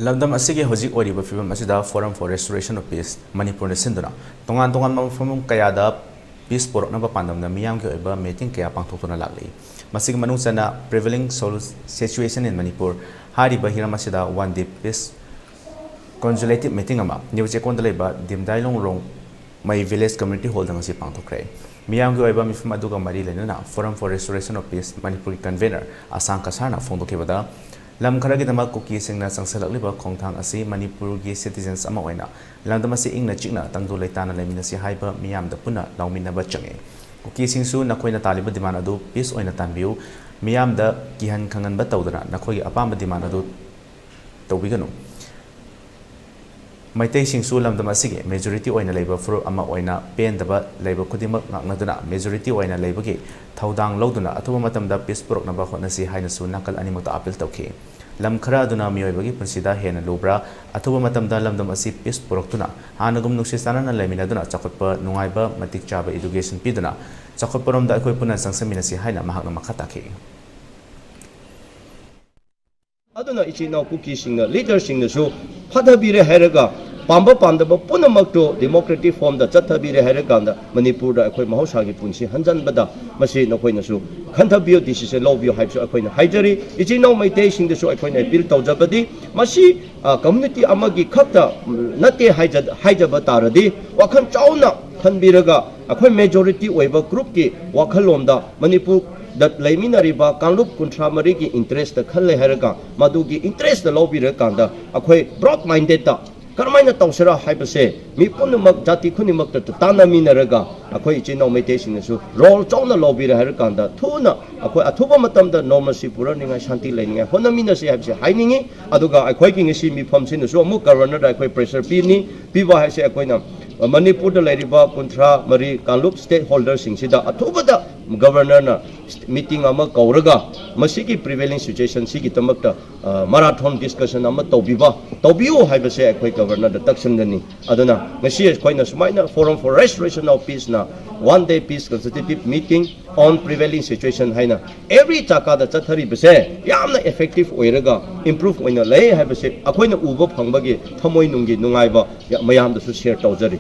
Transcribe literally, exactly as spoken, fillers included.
ꯂꯝꯗꯝ ꯑꯁꯤꯒꯤ ꯍꯧꯖꯤꯛ ꯑꯣꯏꯔꯤꯕ ꯐꯤꯕꯝ ꯑꯁꯤꯗ Forum for Restoration of Peace ꯃꯅꯤꯄꯨꯔꯅ ꯁꯤꯟꯗꯨꯅ ꯇꯣꯉꯥꯟ ꯇꯣꯉꯥꯟꯕ ꯃꯐꯝ ꯀꯌꯥꯗ ꯄꯤꯁ ꯄꯨꯔꯛꯅꯕ ꯄꯥꯟꯗꯝꯗ ꯃꯤꯌꯥꯝꯒꯤ ꯑꯣꯏꯕ ꯃꯤꯇꯤꯡ ꯀꯌꯥ ꯄꯥꯡꯊꯣꯛꯇꯨꯅ ꯂꯥꯛꯂꯤ꯫ ꯃꯁꯤꯒꯤ ꯃꯅꯨꯡ ꯆꯟꯅ Prevailing Situ- Situation in Manipur ꯍꯥꯏꯔꯤꯕ ꯍꯤꯔꯝ ꯑꯁꯤꯗ One Day Peace Consultative Meeting ꯑꯃ ꯅ꯭ꯌꯨ ꯆꯦꯛꯀꯣꯟꯗ ꯂꯩꯕ ꯗꯤꯝꯗꯥꯏꯂꯣꯡ ꯔꯣꯡꯃꯩ Village Community Hallꯗ ꯉꯁꯤ ꯄꯥꯡꯊꯣꯛꯈ꯭ꯔꯦ꯫ ꯃꯤꯌꯥꯝꯒꯤ ꯑꯣꯏꯕ ꯃꯤꯐꯝ ꯑꯗꯨꯒ ꯃꯔꯤ ꯂꯩꯅꯅ Forum for Restoration of Peace ꯃꯅꯤꯄꯨꯔꯒꯤ convener ꯑꯁꯥꯡ ꯀꯁꯥꯔꯅ ꯐꯣꯡꯗꯣꯛꯈꯤꯕꯗ, ꯂꯝ ꯈꯔꯒꯤꯗꯃꯛ ꯀꯨꯀꯤꯁꯤꯡꯅ ꯆꯪꯁꯤꯜꯂꯛꯂꯤꯕ ꯈꯣꯡꯊꯥꯡ ꯑꯁꯤ ꯃꯅꯤꯄꯨꯔꯒꯤ citizens ꯑꯃ ꯑꯣꯏꯅ ꯂꯝꯗꯝ ꯑꯁꯤ ꯏꯪꯅ ꯆꯤꯛꯅ ꯇꯪꯗꯨ ꯂꯩꯇꯥꯅ ꯂꯩꯃꯤꯟꯅꯁꯤ ꯍꯥꯏꯕ ꯃꯤꯌꯥꯝꯗ ꯄꯨꯟꯅ ꯂꯥꯎꯃꯤꯟꯅꯕ ꯆꯪꯏ꯫ ꯀꯨꯀꯤꯁꯤꯡꯁꯨ ꯅꯈꯣꯏꯅ ꯇꯥꯜꯂꯤꯕ demand ꯑꯗꯨ peace ꯑꯣꯏꯅ ꯇꯥꯟꯕꯤꯌꯨ꯫ ꯃꯤꯌꯥꯝꯗ ꯀꯤꯍꯟ ꯈꯪꯍꯟꯕ ꯇꯧꯗꯅ ꯅꯈꯣꯏꯒꯤ ꯑꯄꯥꯝꯕ demand ꯑꯗꯨ ꯇꯧꯕꯤꯒꯅꯨ꯫ ꯃꯩꯇꯩꯁꯤꯡꯁꯨ ꯂꯝꯗꯝ ꯑꯁꯤꯒꯤ majority ꯑꯣꯏꯅ ꯂꯩꯕ ꯐꯨꯔꯨꯞ ꯑꯃ ꯑꯣꯏꯅ ꯄꯦꯟꯗꯕ ꯂꯩꯕ ꯈꯨꯗꯤꯡꯃꯛ ꯉꯥꯛꯅꯗꯨꯅ majority ꯑꯣꯏꯅ ꯂꯩꯕꯒꯤ ꯊꯧꯗꯥꯡ ꯂꯧꯗꯨꯅ ꯑꯊꯨꯕ ꯃꯇꯝꯗ peace ꯄꯨꯔꯛꯅꯕ ꯍꯣꯠꯅꯁꯤ ꯍꯥꯏꯅꯁꯨ ꯅꯥꯀꯜ ꯑꯅꯤꯃꯛꯇ appeal ꯇꯧꯈꯤ꯫ ꯂꯝ ꯈꯔ ꯑꯗꯨꯅ ꯃꯤꯑꯣꯏꯕꯒꯤ ꯄꯨꯟꯁꯤꯗ ꯍꯦꯟꯅ ꯂꯨꯕ꯭ꯔꯥ? ꯑꯊꯨꯕ ꯃꯇꯝꯗ ꯂꯝꯗꯝ ꯑꯁꯤ peace ꯄꯨꯔꯛꯇꯨꯅ ꯍꯥꯟꯅꯒꯨꯝ ꯅꯨꯡꯁꯤ ꯆꯥꯟꯅꯅ ꯂꯩꯃꯤꯟꯅꯗꯨꯅ ꯆꯥꯎꯈꯠꯄ ꯅꯨꯡꯉꯥꯏꯕ ꯃꯇꯤꯛ ꯆꯥꯕ education ꯄꯤꯗꯨꯅ ꯆꯥꯎꯈꯠꯄꯔꯣꯝꯗ ꯑꯩꯈꯣꯏ ꯄꯨꯟꯅ ꯆꯪꯁꯤꯟꯃꯤꯟꯅꯁꯤ ꯍꯥꯏꯅ ꯃꯍꯥꯛꯅ ꯃꯈꯥ ꯇꯥꯈꯤ꯫ ꯑꯗꯨꯅ ꯏꯆꯤꯟ ꯏꯅꯥꯎ ꯀꯨꯀꯤꯁꯤꯡꯅ leaderꯁꯤꯡꯅꯁꯨ ꯐꯊꯕꯤꯔꯦ ꯍꯥꯏꯔꯒ ꯄꯥꯝꯕ ꯄꯥꯝꯗꯕ ꯄꯨꯝꯅꯃꯛꯇꯨ democratic formꯗ ꯆꯠꯊꯕꯤꯔꯦ ꯍꯥꯏꯔꯀꯥꯟꯗ ꯃꯅꯤꯄꯨꯔꯗ ꯑꯩꯈꯣꯏ ꯃꯍꯧꯁꯥꯒꯤ ꯄꯨꯟꯁꯤ ꯍꯟꯖꯟꯕꯗ ꯃꯁꯤ ꯅꯈꯣꯏꯅꯁꯨ ꯈꯟꯊꯕꯤꯌꯨ, decision ꯂꯧꯕꯤꯌꯨ ꯍꯥꯏꯕꯁꯨ ꯑꯩꯈꯣꯏꯅ ꯍꯥꯏꯖꯔꯤ꯫ ꯏꯆꯤꯟ ꯏꯅꯥꯎ ꯃꯩꯇꯩꯁꯤꯡꯗꯁꯨ ꯑꯩꯈꯣꯏꯅ appeal ꯇꯧꯖꯕꯗꯤ ꯃꯁꯤ community ꯑꯃꯒꯤ ꯈꯛꯇ ꯅꯠꯇꯦ ꯍꯥꯏꯖꯕ ꯇꯥꯔꯗꯤ ꯋꯥꯈꯜ ꯆꯥꯎꯅ ꯈꯟꯕꯤꯔꯒ ꯑꯩꯈꯣꯏ majority ꯑꯣꯏꯕ groupꯀꯤ ꯋꯥꯈꯜꯂꯣꯟꯗ ꯃꯅꯤꯄꯨꯔꯗ ꯂꯩꯃꯤꯟꯅꯔꯤꯕ ꯀꯥꯡꯂꯨꯞ ꯀꯨꯟꯊ꯭ꯔꯥ ꯃꯔꯤꯒꯤ interestꯇ ꯈꯜꯂꯦ ꯍꯥꯏꯔꯒ ꯃꯗꯨꯒꯤ interestꯇ ꯂꯧꯕꯤꯔꯀꯥꯟꯗ ꯑꯩꯈꯣꯏ broad mindedꯇ ꯀꯔꯝꯍꯥꯏꯅ ꯇꯧꯁꯤꯔꯥ ꯍꯥꯏꯕꯁꯦ ꯃꯤ ꯄꯨꯝꯅꯃꯛ ꯖꯥꯇꯤ ꯈꯨꯗꯤꯡꯃꯛꯇ ꯇꯥꯟꯅꯃꯤꯟꯅꯔꯒ ꯑꯩꯈꯣꯏ ꯏꯆꯤꯟ ꯏꯅꯥꯎ ꯃꯩꯇꯩꯁꯤꯡꯅꯁꯨ role ꯆꯥꯎꯅ ꯂꯧꯕꯤꯔꯦ ꯍꯥꯏꯔꯀꯥꯟꯗ ꯊꯨꯅ ꯑꯩꯈꯣꯏ ꯑꯊꯨꯕ ꯃꯇꯝꯗ normalcy ꯄꯨꯔꯛꯅꯤꯡꯉꯥꯏ, ꯁꯥꯟꯇꯤ ꯂꯩꯅꯤꯡꯉꯥꯏ ꯍꯣꯠꯅꯃꯤꯟꯅꯁꯤ ꯍꯥꯏꯕꯁꯦ ꯍꯥꯏꯅꯤꯡꯉꯤ꯫ ꯑꯗꯨꯒ ꯑꯩꯈꯣꯏꯒꯤ ꯉꯁꯤ ꯃꯤꯐꯝꯁꯤꯅꯁꯨ ꯑꯃꯨꯛ governorꯗ ꯑꯩꯈꯣꯏ pressure ꯄꯤꯅꯤ꯫ ꯄꯤꯕ ꯍꯥꯏꯁꯦ ꯑꯩꯈꯣꯏꯅ ꯃꯅꯤꯄꯨꯔꯗ ꯂꯩꯔꯤꯕ ꯀꯨꯟꯊ꯭ꯔꯥ ꯃꯔꯤ ꯀꯥꯡꯂꯨꯞ stakeholderꯁꯤꯡꯁꯤꯗ ꯑꯊꯨꯕꯗ ꯒꯕꯔꯅꯔꯅ ꯃꯤꯇꯤꯡ ꯑꯃ ꯀꯧꯔꯒ ꯃꯁꯤꯒꯤ ꯄ꯭ꯔꯤꯚꯦꯂꯤꯡ ꯁꯤꯆꯨꯋꯦꯁꯟꯁꯤꯒꯤꯗꯃꯛꯇ ꯃꯔꯥꯊꯣꯟ ꯗꯤꯁꯀꯁꯟ ꯑꯃ ꯇꯧꯕꯤꯕ, ꯇꯧꯕꯤꯌꯨ ꯍꯥꯏꯕꯁꯦ ꯑꯩꯈꯣꯏ ꯒꯕꯔꯅꯔꯗ ꯇꯛꯁꯤꯟꯒꯅꯤ꯫ ꯑꯗꯨꯅ ꯉꯁꯤ ꯑꯩꯈꯣꯏꯅ ꯁꯨꯃꯥꯏꯅ Forum for Restoration of Peaceꯅ One Day Peace Consultative Meeting on Prevailing Situation ꯍꯥꯏꯅ ꯑꯦꯚ꯭ꯔꯤ ꯆꯥꯀꯥꯗ ꯆꯠꯊꯔꯤꯕꯁꯦ ꯌꯥꯝꯅ ꯏꯐꯦꯛꯇꯤꯚ ꯑꯣꯏꯔꯒ ꯏꯝꯄ꯭ꯔꯨꯚ ꯑꯣꯏꯅ ꯂꯩ ꯍꯥꯏꯕꯁꯦ ꯑꯩꯈꯣꯏꯅ ꯎꯕ ꯐꯪꯕꯒꯤ ꯊꯃꯣꯏꯅꯨꯡꯒꯤ ꯅꯨꯡꯉꯥꯏꯕ ꯃꯌꯥꯝꯗꯁꯨ ꯁꯤꯌꯔ ꯇꯧꯖꯔꯤ꯫